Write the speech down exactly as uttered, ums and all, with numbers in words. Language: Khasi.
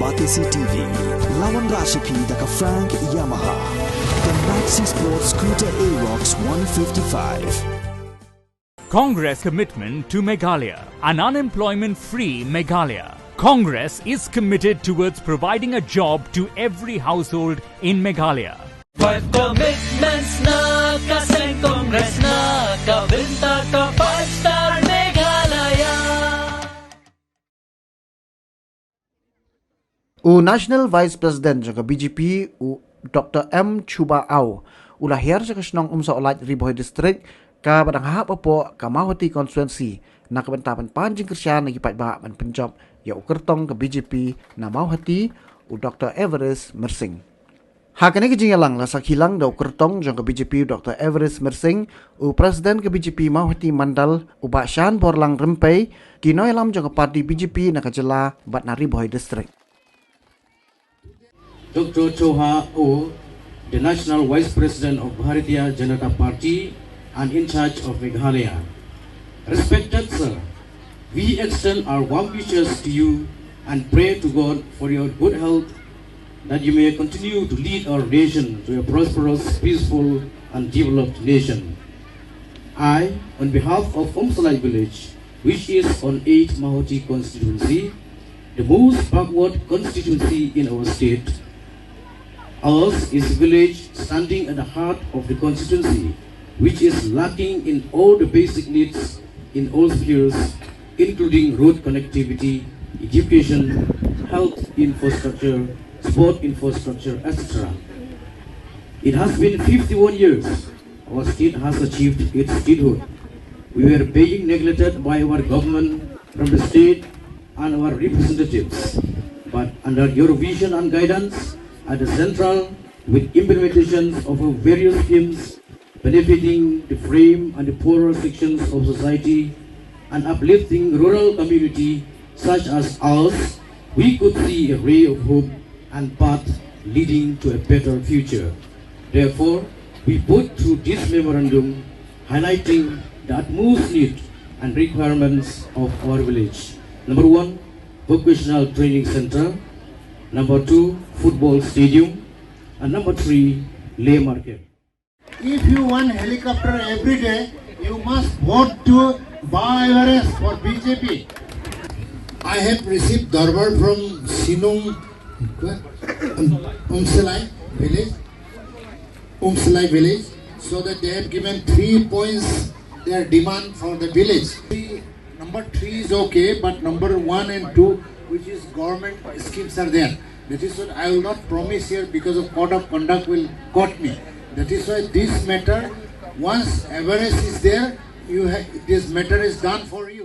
Batesi T V, lawan Rashipi da ka Frank Yamaha. The Maxi Sport Scooter Aerox one fifty-five. Congress commitment to Meghalaya, an unemployment free Meghalaya. Congress is committed towards providing a job to every household in Meghalaya. Five commitments na ka seng Congress na ka bynta ka five star Meghalaya. U National Vice President jong ka B J P, u Doctor M Chuba Au, u la hiar sha ka shnong Umsohlait, Ri Bhoi District, kaba dang hap hapoh ka Mawhati Constituency, na ka bynta ban pan jingkyrshan na ki paidbah ban pynjop ïa u kyrtong ka B J P na Mawhati, u Doctor Everest Myrsing. Ha kane ka jingïalang la sakhi lang da u kyrtong jong ka B J P, u Doctor Everest Myrsing, u President ka B J P Mawhati Mandal, u Bah Shanborlang Rympei, ki nongïalam jong ka party B J P na ka jylla bad na Ri Bhoi District. Doctor Choha O, the National Vice President of Bharatiya Janata Party and in charge of Meghalaya. Respected sir, we extend our warm wishes to you and pray to God for your good health, that you may continue to lead our nation to a prosperous, peaceful, and developed nation. I, on behalf of Umsohlait village, which is on eight Mawhati constituency, the most backward constituency in our state, ours is a village standing at the heart of the constituency, which is lacking in all the basic needs in all spheres, including road connectivity, education, health infrastructure, sport infrastructure, et cetera. It has been fifty-one years our state has achieved its statehood. We were being neglected by our government from the state and our representatives. But under your vision and guidance at the central, with implementations of our various schemes benefiting the frame and the poorer sections of society and uplifting rural community such as ours, we could see a ray of hope and path leading to a better future. Therefore, we put through this memorandum highlighting the utmost need and requirements of our village. Number one, vocational training center. Number two, football stadium. And number three, lay market. If you want helicopter every day, you must vote to Bah Everest for B J P. I have received Darbar from Sinung, um, Umsohlait village, Umsohlait village, so that they have given three points their demand for the village. Number three is okay, but number one and two, which is government schemes are there. That is what I will not promise here because of code of conduct will court me. That is why this matter, once Everest is there, you ha- this matter is done for you.